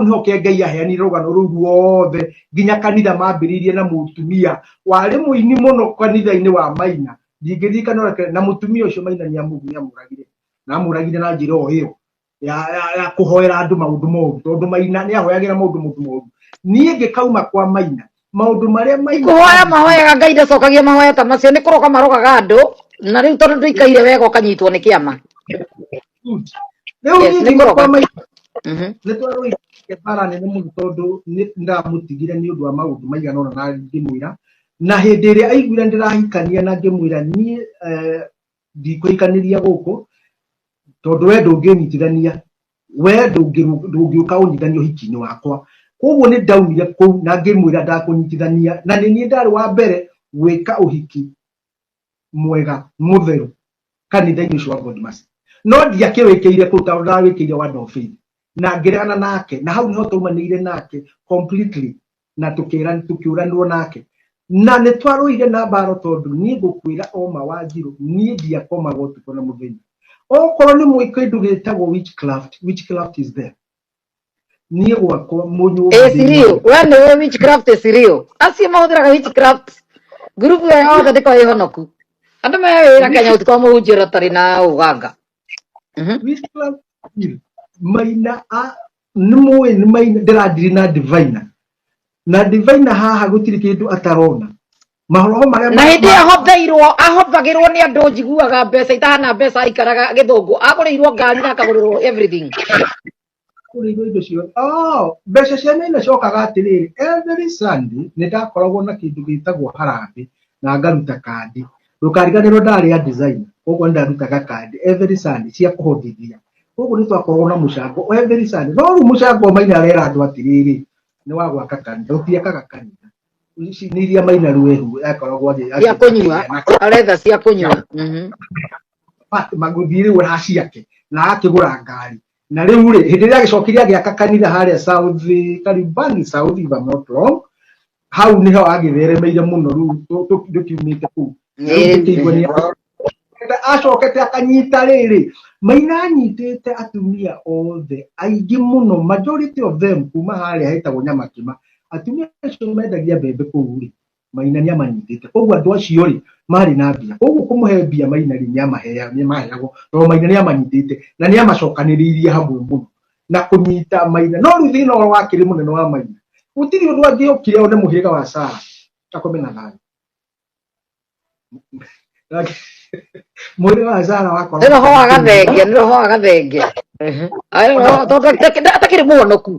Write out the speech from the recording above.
Nĩho ke Ngai aheanire rũgano rũu ruothe nginya kanitha mambĩrĩirie na mũtumia warĩ mũini mũno kanitha-inĩ wa Maina, ndingĩririkana ũrĩa, na mũtumia ũcio Maina nĩamũragire, na amũragire na njĩra o ĩyo ya kũhoera andũ maũndũ moru, tondũ Maina nĩahoyagĩra maũndũ mũndũ moru. Niĩ ngĩkauma kwa Maina, maũndũ marĩa Maina Kũhoya mahoyaga, Ngai ndacokagia mahoya ta macio, nĩ kũroga marogaga andũ, na rĩu tondũ ndũikaire wega ũkanyitwo nĩ kĩama. Rĩu Yes, niĩ nĩ ngiuma kwa kũroga. Maina, nĩ twarũire mbara nene mũno, tondũ nĩ ndamũtigire nĩ ũndũ wa maũndũ maigana ũna, na ngĩmwĩra, na hĩndĩ ĩrĩa aiguire ndĩrahikania, na ngĩmwĩra niĩ ndikũhikanĩria gũkũ, tondũ we ndũngĩnyitithania, we ndũngĩũka ũnyitithanie ũhiki-inĩ wakwa. Koguo nĩ ndaumire kũu na ngĩmwĩra ndakũnyitithania, na nĩ niĩ ndarĩ wa mbere gwĩka ũhiki mwega mũtheru kanitha-inĩ ũcio wa God Mercy, no ndiakĩwĩkĩire kũu tondũ ndawĩkĩire Word of Faith, na ngĩregana nake, na hau niho twaumanĩire nake completely, na tukĩra tũkĩũranĩrwo nake, na nĩ twarũire na mbara, tondũ niĩ ngũkwĩra oma Wanjirũ, niĩ ndiakomaga ũtukũ na mũthenya. Okorwo nĩ mũĩ kĩndũ gĩtagwo witchcraft, witchcraft is there. Niĩ gwakwa mũnyũmba Is real. We nĩwe witchcraft is real. Acio mahũthĩraga witchcraft, ngurubu ĩyo yothe ndĩkoragwo ĩhonoku. Andũ me wĩra Kenya gũtikorwo mũhunjia ũrĩa ũtarĩ na ũganga. Witchcraft is real. Maina a nĩ mũĩ nĩ Maina ndĩradiri na Divina, na Divina haha gũtirĩ kĩndũ atarona, maroho marĩa Na hĩndĩ ĩyo ahotheirwo, ahothagĩrwo nĩ andũ, njiguaga mbeca itahana mbeca, aikaraga Gĩthũngũ, agũrĩirwo ngari na akagũrĩrwo everything. Kũrĩirwo indo ciothe. Oh, mbeca cia Maina ciokaga atĩrĩrĩ, every Sunday nĩ ndakoragwo na kĩndũ gĩtagwo harambĩ na ngaruta kandi. Ndũkariganĩrwo ndarĩ a designer, koguo nĩ ndarutaga kandi every Sunday cia kũhotithia. Koguo nĩ twakoragwo na mũcango every Sunday, no rĩu mũcango Maina arera andũ atĩrĩrĩ, nĩ wa gwaka kanitha. Tũtiakaga kanitha. Ici nĩ iria Maina rwehu akoragwo Cia kũnyua aretha, cia kũnyua. Magũthiĩ rĩu raha ciake na agakĩgũra ngari. Na rĩu rĩ, hĩndĩ ĩrĩa agĩcokire agĩaka kanitha harĩa South Karibani South, if I'm not wrong, hau nĩho agĩtheremeire mũno. Rĩu tũkiumĩte kũu. Na rĩu tũkĩigua nĩ acokete akanyita rĩrĩ, Maina anyitĩte atumia othe aingĩ mũno, majority of them kuma harĩa hetagwo Nyamakima. Atumia acio mendagia mbembe kũu rĩ, Maina nĩ amanyitĩte. Koguo andũ acio rĩ, marĩ na mbia, koguo kũmũhe mbia Maina rĩ, nĩ amaheagwo, tondũ Maina nĩ amanyitĩte na nĩ amacokanĩrĩirie hamwe mũno na kũnyita Maina. No rĩu thĩna ũrĩa wakĩrĩ mũnene wa Maina, gũtirĩ ũndũ angĩokire one mũhĩrĩga wa Sara akome na thayũ. Mũhĩrĩga wa Sara wakoragwo Nĩ roho wa gathenge, nĩ roho wa gathenge. Tondũ atakĩrĩ mũhonoku.